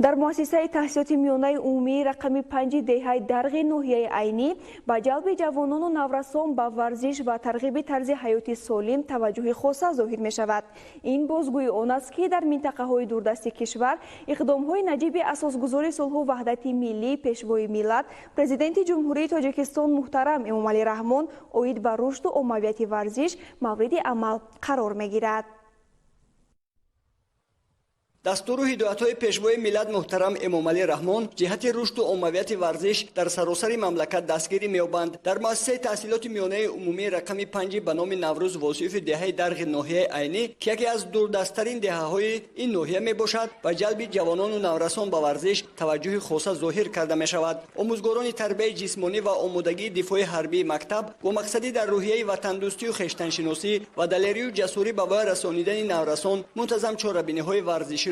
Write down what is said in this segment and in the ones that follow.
Дар муассисаи таҳсилоти миёнаи умумии рақами 5 деҳаи Дарғи ноҳияи Айнӣ ба ҷалби ҷавонону наврасон ба варзиш ва тарғиби тарзи ҳаёти солим таваҷҷӯҳи хоса зоҳир мешавад. Ин бозгӯи он аст, ки дар минтақаҳои дурдасти кишвар иқдомҳои наҷиби асосгузори сулҳу ваҳдати миллӣ, Пешвои миллат, Президенти Ҷумҳурии Тоҷикистон муҳтарам Эмомалӣ Раҳмон оид ба рушду оммавияти варзиш мавриди амал қарор мегирад. Дастуру ҳидоятҳои Пешвои миллат муҳтарам Эмомалӣ Раҳмон ҷиҳати рушду оммавияти варзиш дар саросари мамлакат дастгирӣ меёбанд. Дар муассисаи таҳсилоти миёнаи умумии рақами 5 ба номи Наврӯз Восифи деҳаи Дарғи ноҳияи Айнӣ, ки яке аз дурдасттарин деҳаҳои ин ноҳия мебошад, ба ҷалби ҷавонону наврасон ба варзиш таваҷҷӯҳи хоса зоҳир карда мешавад. Омӯзгорони тарбияи ҷисмонӣ ва омодагии дифои ҳарбии мактаб бо мақсади дар рӯҳияи ватандӯстию хештаншиносӣ ва далерию ҷасурӣ ба воя расонидани наврасон мунтазам чорабиниҳои варзишӣ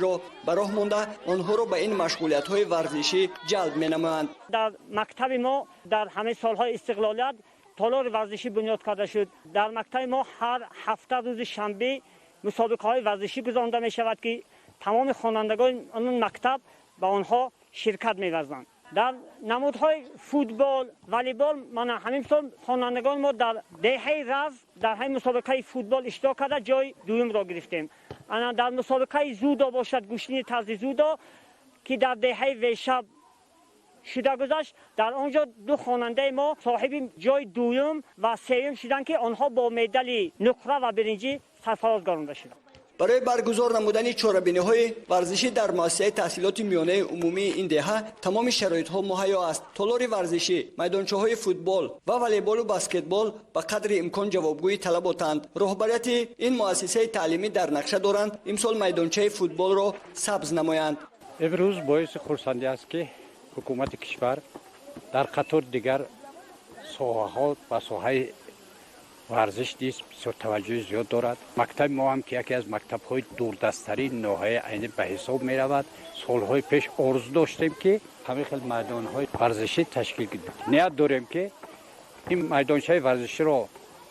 ба роҳ монда, онҳоро ба ин машғулиятҳои варзишӣ ҷалб менамоянд. Дар мактаби мо дар ҳамаи солҳои истиқлолият толори варзишӣ бунёд карда шуд. Дар мактаби мо ҳар ҳафта рӯзи шанбе мусобиқаҳои варзишӣ гузаронда мешавад, ки тамоми хонандагони он мактаб ба онҳо ширкат меварзанд. Дар намудҳои футбол, волейбол, мана ҳамин сол хонандагони мо дар деҳаи Раз дар ҳамин мусобиқаи футбол иштирок карда, ҷои дуюмро гирифтем. Ана дар мусобиқаи зудо бошад, гӯштини тарзи зудо, ки дар деҳаи Вешаб шуда гузашт, дар он ҷо ду хонандаи мо соҳиби ҷои дуюм ва сеюм шуданд, ки онҳо бо медали нуқра ва биринҷӣ сарфароз гардонда шуданд. Барои баргузор намудани чорабиниҳои варзишӣ дар муассисаи таҳсилоти миёнаи умумии ин деҳа тамоми шароитҳо муҳайё аст. Толори варзишӣ, майдончаҳои футбол ва волейболу баскетбол ба қадри имкон ҷавобгӯи талаботанд. Роҳбарияти ин муассисаи таълимӣ дар нақша доранд имсол майдончаи футболро сабз намоянд. Имрӯз боиси хурсандӣ аст, ки ҳукумати кишвар дар қатори дигар соҳаҳо ба соҳаи варзиш низ бисёр таваҷҷӯҳи зиёд дорад. Мактаби мо ҳам, ки яке аз мактабҳои дурдасттарин ноҳияи Айнӣ ба ҳисоб меравад, солҳои пеш орзу доштем, ки ҳамин хел майдонҳои варзишӣ ташкил кунем. Ният дорем, ки ин майдончаи варзиширо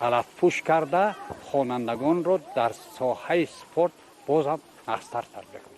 алафпӯш карда, хонандагонро дар соҳаи спорт боз ҳам нағзтар тарбия кунем.